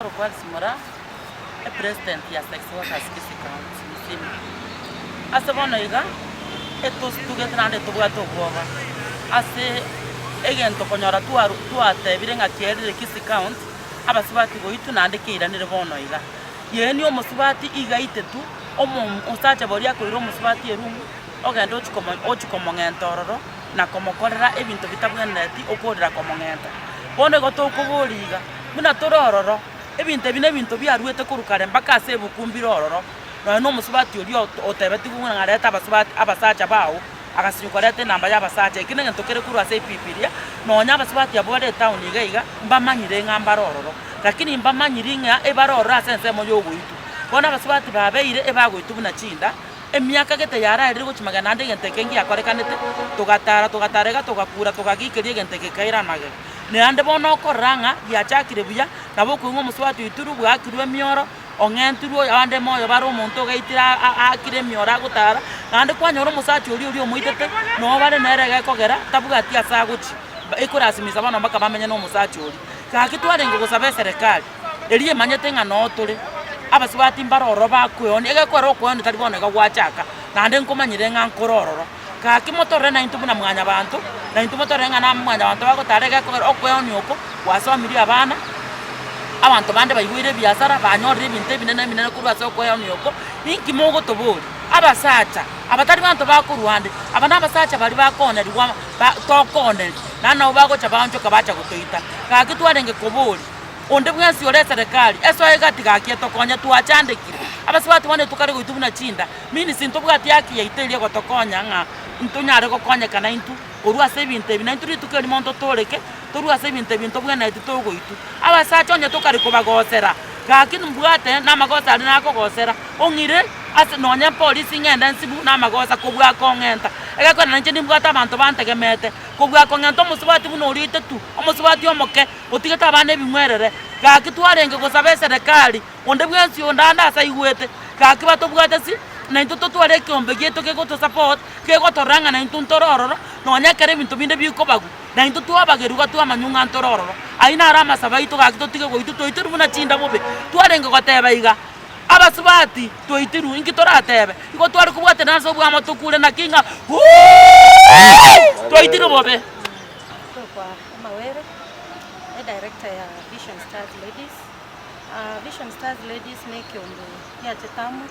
Korokwa Alice Moraa, epresident ya Sex Workers Kisii County Misima. Ase bono iga, etositugete naende tobwate obwoba ase egento konyora twaru twatebire ng'a kiarire Kisii County, abasubati goitwa naende keiranire bono iga. Yaani omosubati iga aitetu, omo omosacha boria akoira omosubati eroom, ogenda ochia komo ochia komong'enta ororo, na komokorera ebinto bitabwenereti okorera komong'enta. Bono igo tokoboria iga, buna tore ororo, ebinto ebi nebinto biaruete korwa kare mpaka ase ebuku mbire ororo, nonya na omosubati oria otebetigwe ng'a reta abasubati abasacha bao, agasinywa koreta enamba ya abasacha, eki negento kere korwa ase ebibiria, nonya abasubati abwo bare etown iga iga, mbamanyire ng'a mbare ororo, lakini mbamanyiri ng'a ebare ororo ase ensemo ya ogoitwa. Bono abasubati babeire ebagoitwa buna chinda, Emiaka gete yaraerire gochia magega naende egento eke ngiakorekanete, togatara togatara iga togakura togagikeria egento eke gekaira amagega. Naende bono okorora ng'a giachakire buya, nabo okoigwa omosubati oitirwe bwakirwe emioro, ong'entirwe oyo abande moyo bare omonto ogaitire aa aakire emioro agotara, naende kwanyora omosacha oria oria omoitete, noo bare nere gekogera tabwati ase agochia, ekorasimisa bono mpaka bamenye na omosacha oria. Gaki twarenge gosaba eserekari. Erio emanyete ng'a noo tore, abasubati mbare ororo bakweonia, egekorera okweonia tari bono iga gwachaka, naende nkomanyire ng'a nkore ororo. Gaki motorore naintwe buna mwanyabanto, naintwe motorore ng'a na mwanyabanto bagotara egekogera okweonia oko gwasomirie abana, abanto bande baiboire ebiasara, banyorire ebinto ebinene ebinene korwa ase okweonia oko, inki mogotoboria? Abasacha, aba tari banto bakorwa ande, aba na abasacha baria bakoonerigwa ba tokooneria, naende nabo bagocha baonchoka bacha gotoita. Gaki twarenge koboria. Onde bwensi ore eserekari, esoe egati gaki etokonye, twachandekire. Abasubati bono etokare goitwa buna chinda, means ntobwati haki yaito eria egotokonya ng'a ntonyare gokonyekana intwe korwa ase ebinto ebi, naintwe rituko erimo ntotoreke, torwe ase ebinto ebi ntobwenereti togoitwa. Abasacha onye tokare kobagosera, gaki mbwate namagoso aria nakogosera, ong'ire ase nonye polisi ng'ende nsibu namagosa kobua kong'enta. Egekogera nainche nimbwate abanto bantegemete, kobua kong'enta omosubati buna oria oitetwe, omosubati omoke. Otigete abana ebing'werere, gaki twarenge gosaba eserekari, onde bwensi onde ande ase aigwete, gaki batobwate si, naintwe totware ekeombe giaito kegotosupport, kegotorora ng'a naintwe ntore ororo, nonya ekero ebinto binde bikobagwa, naintwe twabagerwa iga twamanywa ng'a ntore ororo. Ayio naro amasabo aito gaki totige goitwa, twaitirwe buna chinda bobe, twarenge goteba iga, abasubati twaitirwe, inki toratebe? Igo tware kobwatana ase obwamo tokure naki ng'a wuuuu twaitirwe bobe. Amawere, edirector ya Vision Stars Ladies. Vision Stars Ladies ne ekeombe giachete amo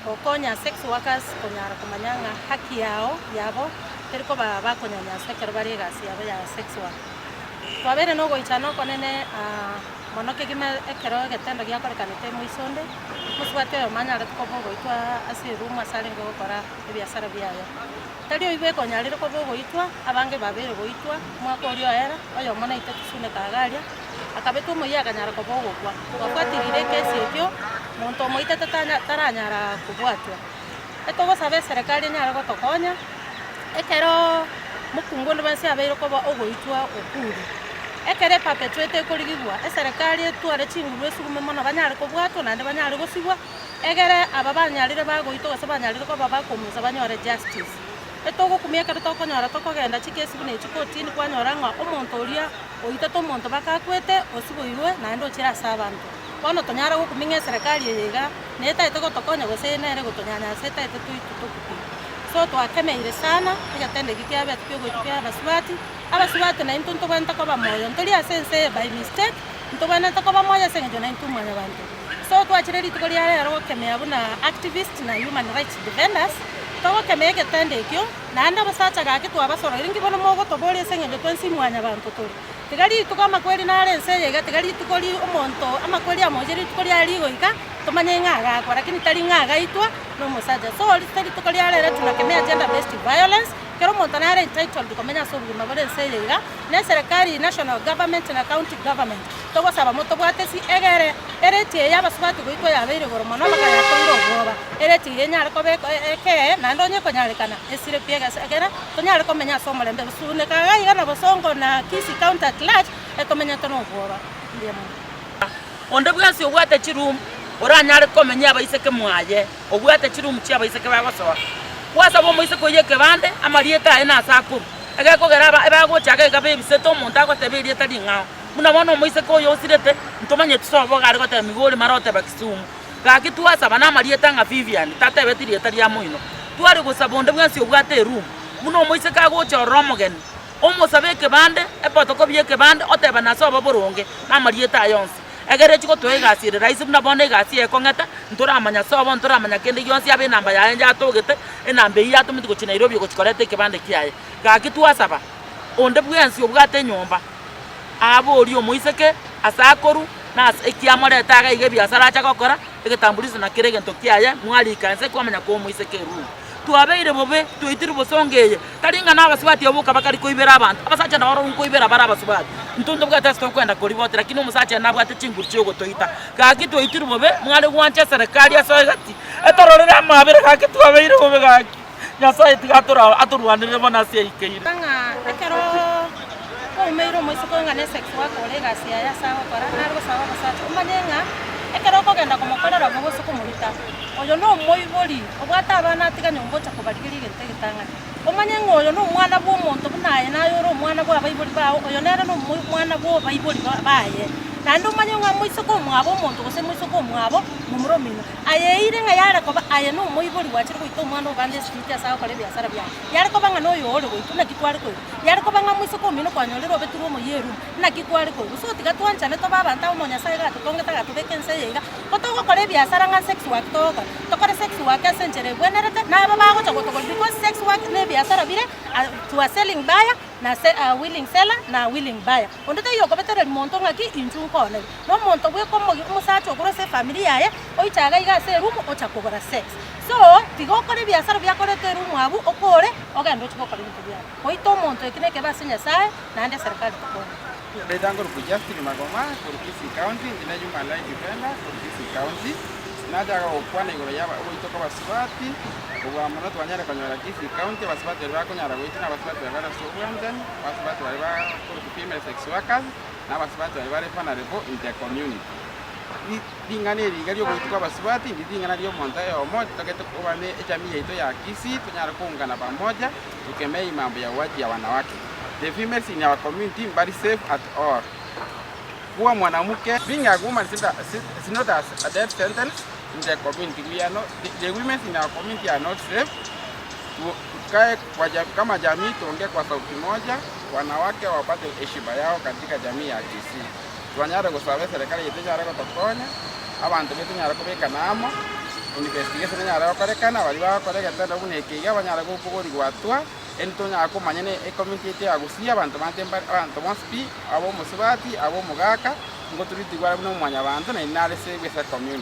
gokonya sex workers konyara komanya ng'a haki yao yabo teri koba bakonyanyaswa ekero bare egasi yabo ya sex work. Twabeire na ogoichana okonene mono kegima ekero egetendo giakorekanete moisonde, mosubati oyomo anyarete koba ogoitwa ase eroom ase arenge gokora ebiasara biaye. Tari oyio bweka onyarire koba ogoitwa, abange babeire goitwa, omwaka oria oera, oyomo naitwe tosuneka iga aria, akabetwa omoyio akanyara koba ogokwa. Twabwatirire ekesi ekio, monto omoitete tanya taranyara kobwatwa. Etogosaba eserekari enyare gotokonya, ekeroo mokungu onde bwensi abeire koba ogoitwa okure, ekero eperpetrator ekorigigwa, eserekari etware chinguru esugume mono banyare kobwatwa naende banyare gosibwa. Egere aba banyarire bagoitwa gose banyarire koba bakomusa banyore justice. Etogokumia ekero tokonyora tokogenda chikesi buna echi kotini kwanyora ng'a omonto oria oitete omonto baka akwete osiboirwe naende ochire ase abanto. Bono tonyare gokumia ng'a eserekari eye iga netaete gotokonya gose eye nere egotonyanyasa etaete toitwe tokwe pi. So twakemeire sana egetendo eki kiabete kiogoitwa kia abasubati, abasubati naintwe ntobwenerete koba moyo ntori ase ense eye by mistake, ntobwenerete koba moyo ase eng'encho naintwe mwanyabanto. So twachire rituko ria rero gokemea buna activists na human rights defenders, togokemea egetendo ekio, naende abasacha gaki twabasoroire inki bono mogotoboria ase eng'encho twensi mwanyabanto tore. Tiga rituko amakweri nare ense eye iga, tiga rituko ri omonto amakweri amoche rituko riaye rigoika, tomanye ng'a agakwa lakini tari ng'a agaitwa na omosacha. So ase rituko ria rero tunakemea gender based violence, kera omonto nare entitled komenya ase obogima bore ense eye iga, na eserekari, national government na county government. Togosaba motobwate ase egere ereti eye y'abasubati goikwa yabeire igoro mono mpaka yakoire obwoba. Ereti eye enyare koba ekee, naende onye ekonyarekana esire pi egese egere tonyare komenya ase omorembe. Suneka iga iga na Bosongo na Kisii County at large etomenyete nobwoba. Mbuya mono. Onde bwensi obwate chiroom oranyare komenya abaiseke mwaye, obwate chiroom chi'abaiseke bagosoa. Gwasaba omoiseke oyio ekebande, amarieta aye nase akorwa. Egekogera aba ebagocha iga iga bebisete omonto agoteba erieta ring'ao. Buna bono omoiseke oyo osirete, ntomanyeti sobo iga are goteba Migori mara oteba Kisumu. Gaki twasaba namarieta ng'a Vivian, tatebeti rieta ria moino. Tware gosaba onde bwensi obwate eroom, buna omoiseke agocha ororo omogeni, omosabe ekebande, epotokopy y'ekebande, oteba nase obo boronge, namarieta aye onsi. Egere echi gotoa egasi ere rahisi buna bono egasi eye ekong'eta, ntoramanya sobo, ntoramanya kende gionsi abe enamba yaye yatogete, enamba eyio yatometi gochia Nairobi ogochia koreta ekebande kiaye. Gaki twasaba, onde bwensi obwate enyomba, aborie omoiseke ase akorwa, na ase eki amorete iga iga ebiasara acha gokora, egetambuliso na kera egento kiaye, mwarika inse kwamanya koa omoiseke eroom. Twabeire bobe, twaitirwe bosongo eye, tari ng'a nabasubati abwo boka bakari koibera abanto, abasacha nabo barobwo nkoibera bare abasubati. Intwe ntobwate ase tokoenda koriboti lakini omosacha ere nabwate chinguru chiogotoita. Gaki twaitirwe bobe, mware gwancha eserekari ase egati, etororere amabera gaki twabeire bobe gaki. Nyasae tiga atora atorwanerere bono ase aikeire. Ng'a ekero kwaumeire omoiseke oyo ng'a ne sex worker ore egasi yaye ase agokora, nare gosaba obosacha, omanye ng'a ekero okogenda komokorera obo gose komorita, oyo na omoibori obwate abana atiga nyomba ocha kobarigeria egento egetang'ani. Omanye ng'a oyo na omwana bwa omonto buna aye naye ore omwana bwa abaibori bao, oyo nere na omo omwana bwa obaibori baye. Naende omanye ng'a moiseke omwabo omonto gose moiseke omwabo momura omino. Aye eire ng'a yare koba aye nomoibori gwachire goita omwana obande esiriti ase agokora ebiasara biaye. Yare koba ng'a noyo ore goitwa, naki kware koigwa? Yare koba ng'a moiseke omino kwanyorire obetirwe omoyia erumu, naki kware koigwa? So tiga twanchane tobe abanto amo Nyasae iga atotongete agatobeka ense eye iga, ko togokora ebiasara ng'a sex work togokora, tokore sex work ase enchera ebwenerete, na aba bagocha gotogora because sex work na ebiasara bire to a selling buyer na a willing seller na a willing buyer. Onde taiyo okobetereria monto ng'aki inchuo nkooneri. Nomonto bweka omogi omosacha okorwa ase efamiri yaye, oiche iga iga ase eroom ocha kogora sex. So, tiga okore ebiasara biakorete eroom abwo, okore, ogende ochie gokora ebinto biago. Goita omonto eki nekebe ase Nyasaye, naende eserekari tokonyete. Reta nkorokwa Justin Magoma korwa Kisii County, inche ne Human Rights Defender korwa Kisii County. Nachaka gokwana igoro ya ogoitwa kwa abasubati, kobua mono twanyare konyora Kisii County abasubati baria bakonyara goitwa na abasubati baria bare ase obwanchani, abasubati baria bakorokwa female sex workers, na abasubati baria bare vulnerable in the community. Ring'ana eri iga ri'ogoitwa kw'abasubati ndiri ring'ana ri'omonto oyomo, totagete koba ne ejamii yaito ya Kisii tonyare koungana pamoja tokemee mambo ya uwaji ya wanawake. The females in our community mbari safe at all. Kuwa mwanamke being a woman is not a death sentence in the community. We are not, the women in our community are not safe. Tukae kwa kama jamii tuongee kwa sauti moja, wanawake wapate heshima yao katika jamii ya Kisii. Twanyare gosaba eserekari yaito enyare gotokonya, abanto baito nyare kobekana amo, investigation enyare gokorekana, baria bagokora egetendo buna eke iga banyare gokogorigwa hatua, eri tonyare komanya ne ecommunity yaito ya Gusii abanto bande mbare abanto bonsi pi, abe omosubati, abe omogaka, nigo toritigwe are buna omwanyabanto naende nare save ase ecommunity.